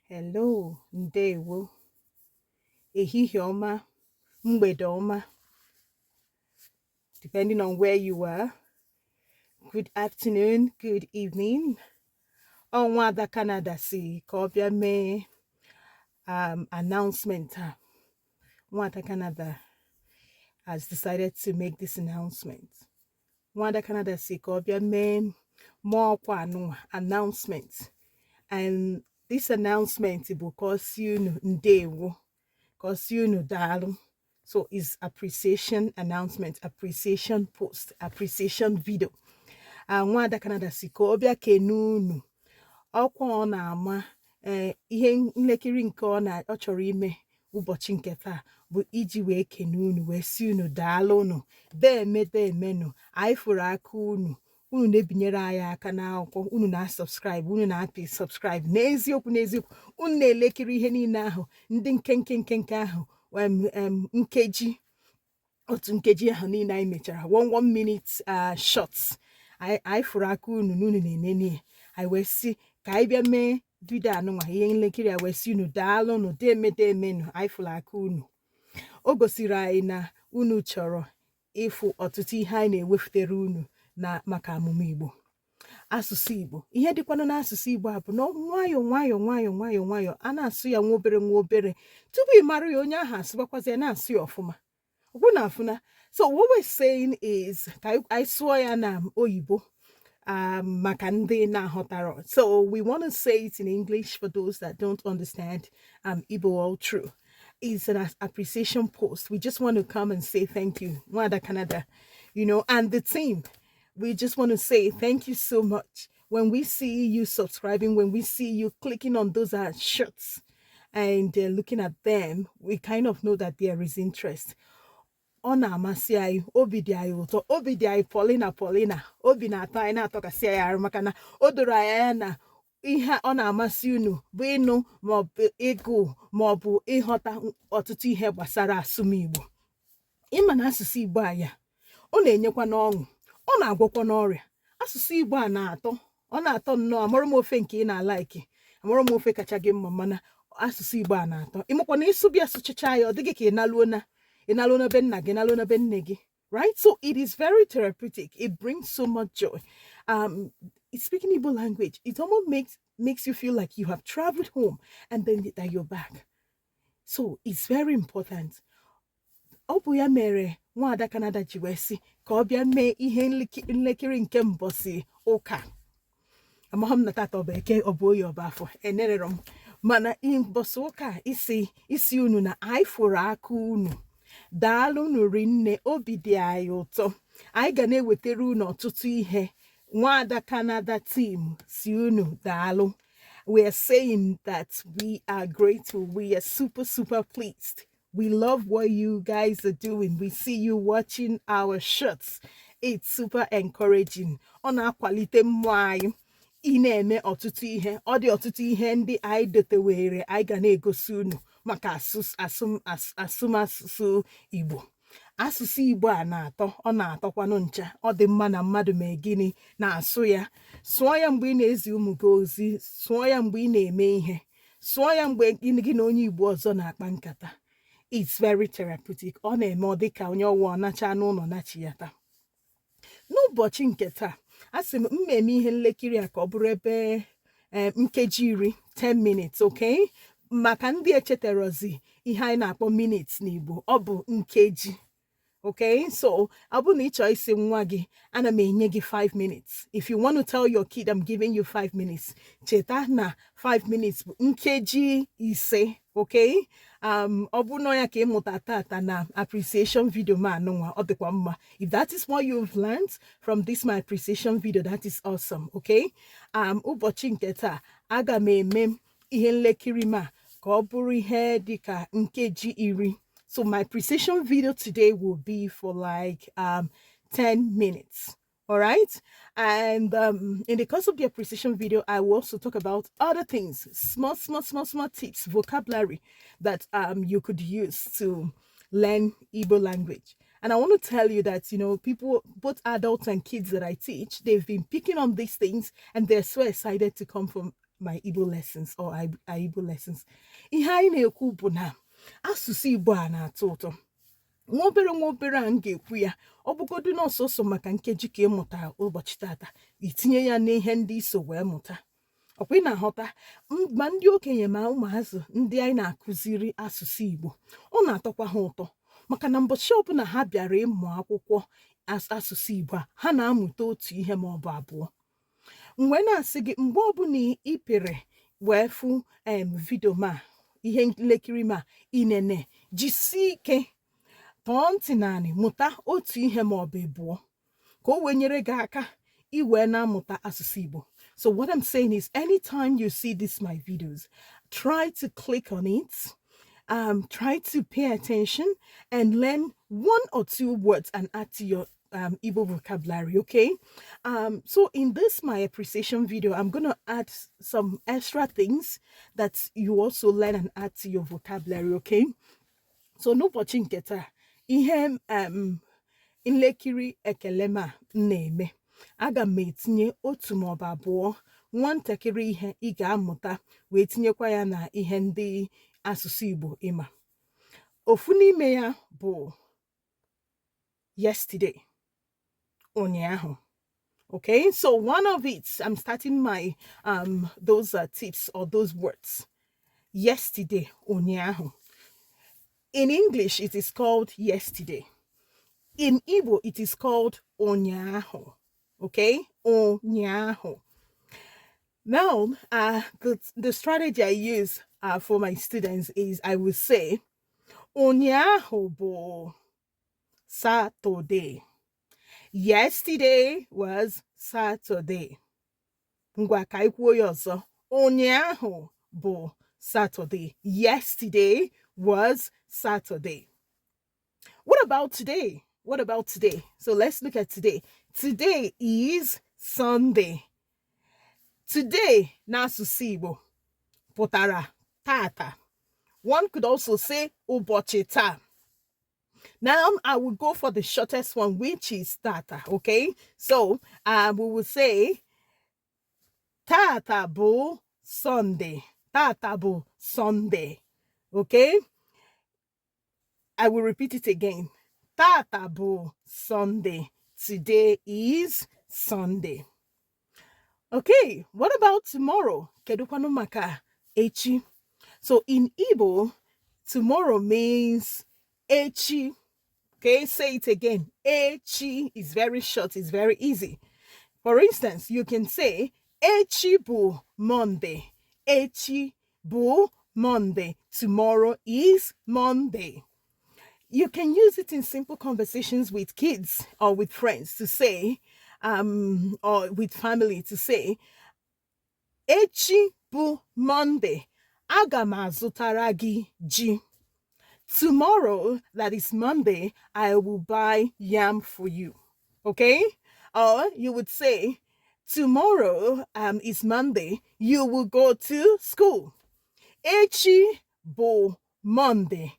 Hello, ndewo, ehihie ọma, mgbede ọma, depending on where you are. Good afternoon, good evening. Ọ Nwada Canada si ka ọ bịa mee announcement a. Nwada Canada has decided to make this announcement. Nwada Canada si ka ọ bịa mee mụọ ọkwa anụnwa announcement. And this announcement bụ ka ọ si unu ndewo, ka ọ si unu daalụ. So it's appreciation announcement, appreciation post, appreciation video. Nwada Canada si ka ọ bịa kene unu. Ọkwa ọ na-ama ee ihe nlekiri nke ọ na ọ chọrọ ime ụbọchị nke taa bụ iji wee kene unu, wee si unu daalụ unu, deeme deemenụ. Anyị fụrụ aka unu, unu na-ebinyere anyị aka n'akwụkwọ, unu na-asubscribe, unu na-apị subscribe. N'eziokwu n'eziokwu, unu na-elekiri ihe niile ahụ ndị nkenke nkenke ahụ, em, em, nkeji otu nkeji ahụ niile anyị mechara, one one minute shots. Anyị fụrụ aka unu na unu na-enene ya. Anyị wee sị ka anyị bịa mee video anụnwa, ihe nlekiri a, wee sị unu daalụnụ, deeme deemenụ. Anyị fụrụ aka unu. O gosiri anyị na unu chọrọ ịfụ ọtụtụ ihe anyị na-ewepụtara unu na maka amụmụ Igbo, asụsụ Igbo. Ihe dịkwanụ n'asụsụ Igbo a bụ na nwayọọ nwayọọ nwayọọ nwayọọ nwayọọ, a na-asụ ya nwa obere nwa obere, tupu ị mara ya, onye ahụ asụbakwazi ya, na-asụ ya ọfụma. Ọkwụ na afụna. So what we're saying is ka anyị sụọ ya na oyibo maka ndị na-aghọtara. So we want to say it in English for those that don't understand Igbo all true. It's an appreciation post. We just want to come and say thank you, Nwada Canada, and the team. We just want to say thank you so much. When we see you subscribing, when we see you clicking on those shorts and looking at them, we kind of know that there is interest. Ọ na-amasị anyị, obi dị anyị ụtọ, obi dị anyị Paulina Paulina, obi na-atọ anyị, na-atọkasị anyị arụ, maka na o doro anyị anya na ihe ọ na-amasị unu bụ ịnụ maọbụ ịgụ maọbụ ịghọta ọtụtụ ihe gbasara asụmigbo. Ịma na asụsụ Igbo a ya ọ na-enyekwa n'ọṅụ, ọ na-agwọkwa n'ọrịa. Asụsụ Igbo a na-atọ, ọ na-atọ nnọọ. Amụrụ m ofe nke ị na-alike, amụrụ m ofe kacha gị mma, mana asụsụ Igbo a na-atọ. Ịmakwa na ịsụ bịa sụchacha ya, ọ dịghị ka ị naluo na ị naluo na be nna gị, naluo na be nne gị, right? So it is very therapeutic. It brings so much joy. Speaking Igbo language, it almost makes you feel like you have traveled home and then that you're back. So it's very important. Ọ bụ ya mere Nwaada Canada ji wee sị ka ọ bịa mee ihe nlekiri nke mbọsị ụka. Amaghị m na tata ọ bụ Eke, ọ bụ Oyi, ọ bụ Afọ, enerere m, mana mbọsị ụka isi unu na anyị fụrụ aka unu, daalụ unu rinne, obi dị anyị ụtọ. Anyị ga na-ewetara unu ọtụtụ ihe. Nwada Canada team si unu daalụ. We are saying that we are grateful. We are super super pleased. We love what you guys are doing. We see you watching our shots. It's super encouraging. Ọ na-akwalite mmụọ anyị ị na-eme ọtụtụ ihe. Ọ dị ọtụtụ ihe ndị anyị dotewere anyị ga na-egosi unu maka asụmasụsụ Igbo. Asụsụ Igbo a na-atọ, ọ na-atọkwanụ ncha. Ọ dị mma na mmadụ mee gịnị na-asụ ya. Sụọ ya mgbe ị na-ezi ụmụ gị ozi, sụọ ya mgbe ị na-eme ihe, sụọ ya mgbe gị na onye Igbo ọzọ na-akpa nkata. It's very therapeutic. Ọ na-eme ọ dị ka onye ọwụwa ọ nacha n'ụlọ nachi ya taa. N'ụbọchị nke taa, a sị m mmemme ihe nlekiri a ka ọ bụrụ ebe nkeji 10, 10 minutes, okay? Maka ndị echetarozi ihe anyị na-akpọ minutes n'Igbo, ọ bụ nkeji, okay? So ọ bụrụ na ị chọọ isi nwa gị, "Ana m enye gị 5 minutes," if you want to tell your kid, "I'm giving you 5 minutes," cheta na 5 minutes bụ nkeji 5, okay? Ọ bụ na ya ka ịmụta tata na appreciation video ma anụnwa, ọ dịkwa mma. If that is what you've learned from this my appreciation video, that is awesome, okay? Ụbọchị nke taa, aga m eme ihe nlekiri ma ka ọ bụrụ ihe dịka nkeji 10. So my appreciation video today will be for like 10 minutes. All right. And in the course of the appreciation video, I will also talk about other things, small, small, small, small tips, vocabulary that you could use to learn Igbo language. And I want to tell you that people, both adults and kids that I teach, they've been picking on these things and they're so excited to come from my Igbo lessons or our Igbo lessons. Ihe anyị na-ekwu bụ na asụsụ Igbo a na-atọ ụtọ. Nwa obere nwa obere a m ga-ekwu ya, ọ bụgodu na ọsọsọ maka nkeji ka ị mụtara ụbọchị tata, itinye ya n'ihe ndị iso wee mụta. Ọkwa ị na-aghọta? Ma ndị okenye ma ụmụazụ ndị anyị na-akụziri asụsụ Igbo, ọ na-atọkwa ha ụtọ, maka na mbọchị ọbụla ha bịara ịmụ akwụkwọ asụsụ Igbo a, ha na-amụta otu ihe ma ọ bụ abụọ. Mgbe na-asị gị, mgbe ọbụla ị pịrị wee fụ em video ma ihe nlekiri ma inene, jisie ike tọọ ntị naanị mụta otu ihe ma ọ bụ abụọ, ka o wee nyere gị aka iwee na-amụta asụsụ Igbo. So what I'm saying is, anytime you see this my videos, try to click on it, try to pay attention and learn one or two words and add to your Igbo vocabulary, okay? So in this my appreciation video, I'm gonna add some extra things that you also learn and add to your vocabulary, okay? So n'ụbọchị nke taa, ihe nlekiri ekele m a m na-eme, aga m etinye otu maọbụ abụọ nwatakịrị ihe ị ga-amụta wee tinyekwa ya na ihe ndị asụsụ Igbo ịma. Ofu n'ime ya bụ yesterday, ụnyaahụ. Okay, so one of it, I'm starting my those tips or those words. Yesterday, ụnyaahụ. In English, it is called yesterday. In Igbo, it is called ụnyaahụ. Okay, ụnyaahụ. Now, the strategy I use for my students is I will say, "Ụnyaahụ bụ Saturday." Yesterday was Saturday. Ngwa, ka anyị kwuo ya ọzọ. Ụnyaahụ bụ Saturday. Yesterday was Saturday. What about today? What about today? So let's look at today. Today is Sunday. Today n'asụsụ Igbo pụtara tata. One could also say ụbọchị taa. Now I will go for the shortest one, which is tata. Okay, so we will say tata bụ Sunday. Tata bụ Sunday. Okay, I will repeat it again. Tata bụ Sunday. Today is Sunday. Okay, what about tomorrow? Kedukwanụ maka echi? So in Igbo, tomorrow means echi. Okay, say it again. Echi is very short, it's very easy. For instance, you can say echi bụ Monday. Echi bụ Monday. Tomorrow is Monday. You can use it in simple conversations with kids or with friends to say, or with family to say, "Echi bụ Monday. Aga m azụtara gị ji." Tomorrow, that is Monday, I will buy yam for you. Okay? Or you would say, "Tomorrow is Monday, you will go to school." Echi bụ Monday.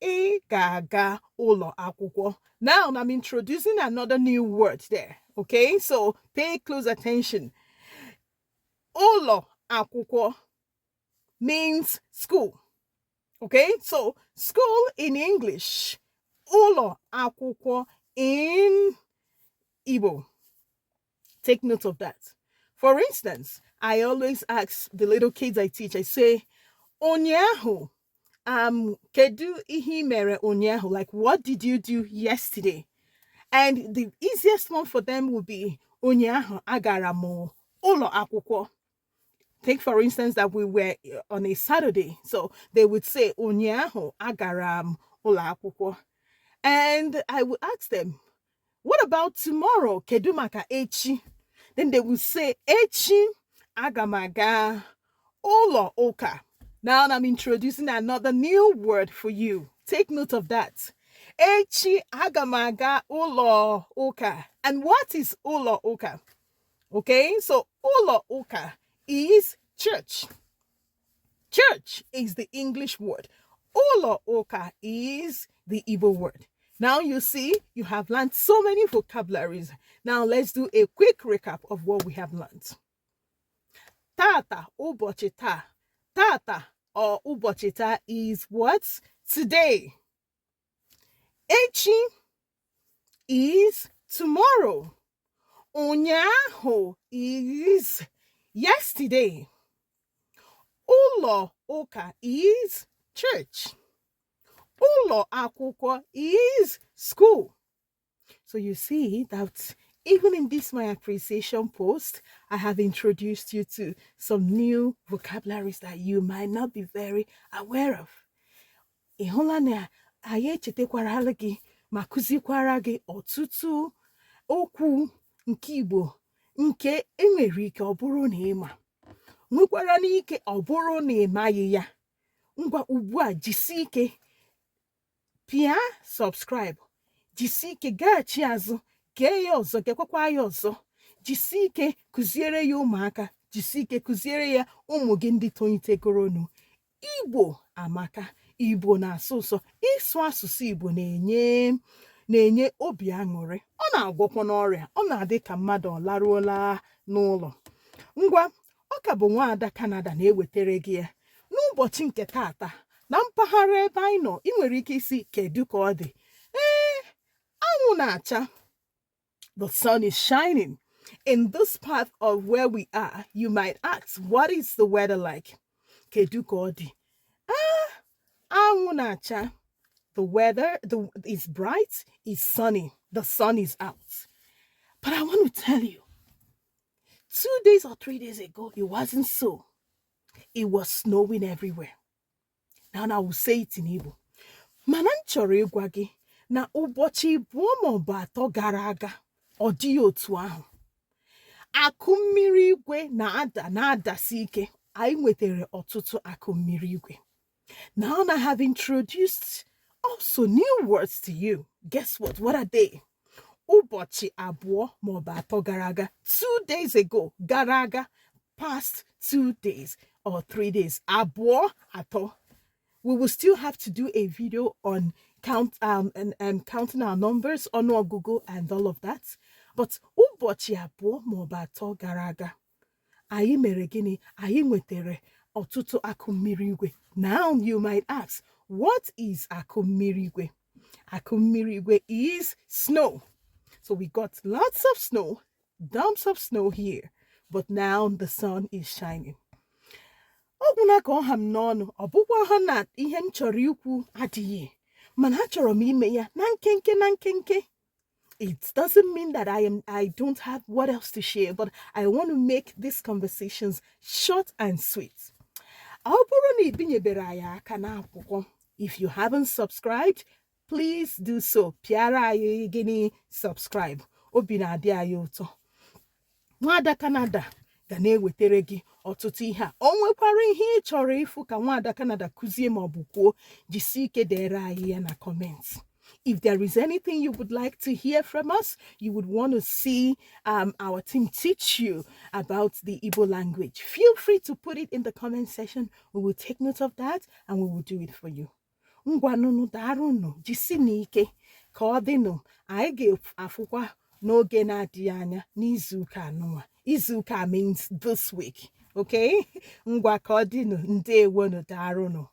Ị ga-aga ụlọ akwụkwọ. Now I'm introducing another new word there. Okay, so pay close attention. Ụlọ akwụkwọ means school. Okay, so school in English, ụlọ akwụkwọ in Igbo. Take note of that. For instance, I always ask the little kids I teach, I say, "Ụnyaahụ, kedu ihe ị mere ụnyaahụ?" Like, what did you do yesterday? And the easiest one for them would be, "Ụnyaahụ agara m ụlọ akwụkwọ." Take, for instance, that we were on a Saturday. So they would say, "Ụnyaahụ agara m ụlọ akwụkwọ." And I would ask them, "What about tomorrow? Kedu maka echi?" Then they will say, "Echi aga m aga ụlọ ụka." Now I'm introducing another new word for you. Take note of that. Echi aga m aga ụlọ ụka. And what is ụlọ ụka? Okay, so ụlọ ụka is church. Church is the English word. Ụlọ ụka is the Igbo word. Now you see, you have learned so many vocabularies. Now let's do a quick recap of what we have learned. Tata, ụbọchị taa. Tata or ụbọchị taa is what? Today. Echi is tomorrow. Ụnyaahụ is yesterday. Ụlọ ụka is church. Ụlọ akwụkwọ is school. So you see that even in this my appreciation post, I have introduced you to some new vocabularies that you might not be very aware of. Ị hụla na anyị echetakwara gị ma kụzikwara gị ọtụtụ okwu nke Igbo nke enwere ike ọ bụrụ na ị ma, nwekwara n'ike ọ bụrụ na ị maghị ya. Ngwa, ugbu a, jisie ike pịa subscribe, jisie ike gaghachi azụ gee ya ọzọ, gekwakwa ya ọzọ. Jisie ike kụziere ya ụmụaka, jisie ike kụziere ya ụmụ gị ndị tolitegoronu. Igbo amaka, Igbo na-asụ ụsọ. Ịsụ asụsụ Igbo na-enye obi aṅụrị, ọ na-agwọkwa n'ọrịa, ọ na-adị ka mmadụ ọ laruola n'ụlọ. Ngwa, ọ ka bụ Nwaada Canada na-ewetara gị ya n'ụbọchị nke tata. Na mpaghara ebe anyị nọ, ị nwere ike isi, "Kedu ka ọ dị?" Ee, anwụ na-acha. The sun is shining. In this part of where we are, you might ask, "What is the weather like?" Kedu ka ọ dị? Ah, anwụ na-acha. The weather is bright, is sunny, the sun is out. But I want to tell you, 2 days or 3 days ago, it wasn't so. It was snowing everywhere. Now I will say it in Igbo. Mana m chọrọ ịgwa gị na ụbọchị 2 maọbụ 3 gara aga, ọ dịghị otu ahụ. Akụ mmiri igwe na-ada, na-adasi ike. Anyị nwetara ọtụtụ akụ mmiri igwe. Now I have introduced also new words to you. Guess what? What are they? Ụbọchị 2 maọbụ 3 gara aga, 2 days ago, gara aga, past 2 days or 3 days, abụọ, atọ. We will still have to do a video on count and counting our numbers, ọnụọgụgụ and all of that. But ụbọchị 2 maọbụ 3 gara aga, anyị mere gịnị? Anyị nwetara ọtụtụ akụ mmiri igwe. Now you might ask, "What is akụ mmiri igwe?" Akụ mmiri igwe is snow. So we got lots of snow, dumps of snow here, but now the sun is shining. Ọ gwụna ka ọ ha m n'ọnụ. Ọ bụkwa ha na ihe m chọrọ ikwu adịghị, mana achọrọ m ime ya na nkenke na nkenke. It doesn't mean that I don't have what else to share, but I want to make these conversations short and sweet. Ọ bụrụ na ị binyebere anyị aka n'akwụkwọ, if you haven't subscribed, please do so. Pịara anyị gịnị? Subscribe. Obi na-adị anyị ụtọ. Nwaada Canada ga na-ewetara gị ọtụtụ ihe a. O nwekwara ihe ị chọrọ ịfụ ka Nwaada Canada kụzie ma ọ bụ kwuo, jisie ike dere anyị ya na comment. If there is anything you would like to hear from us, you would want to see our team teach you about the Igbo language, feel free to put it in the comment section. We will take note of that and we will do it for you. Ngwanụnụ, darụnụ, jisi n'ike ka ọ dịnụ. Anyị ga-afụkwa n'oge na-adịghị anya, n'izuụka anụnwa. Izuụka means this week, okay? Ngwa, ka ọ dịnụ. Ndewonụ, darụnụ.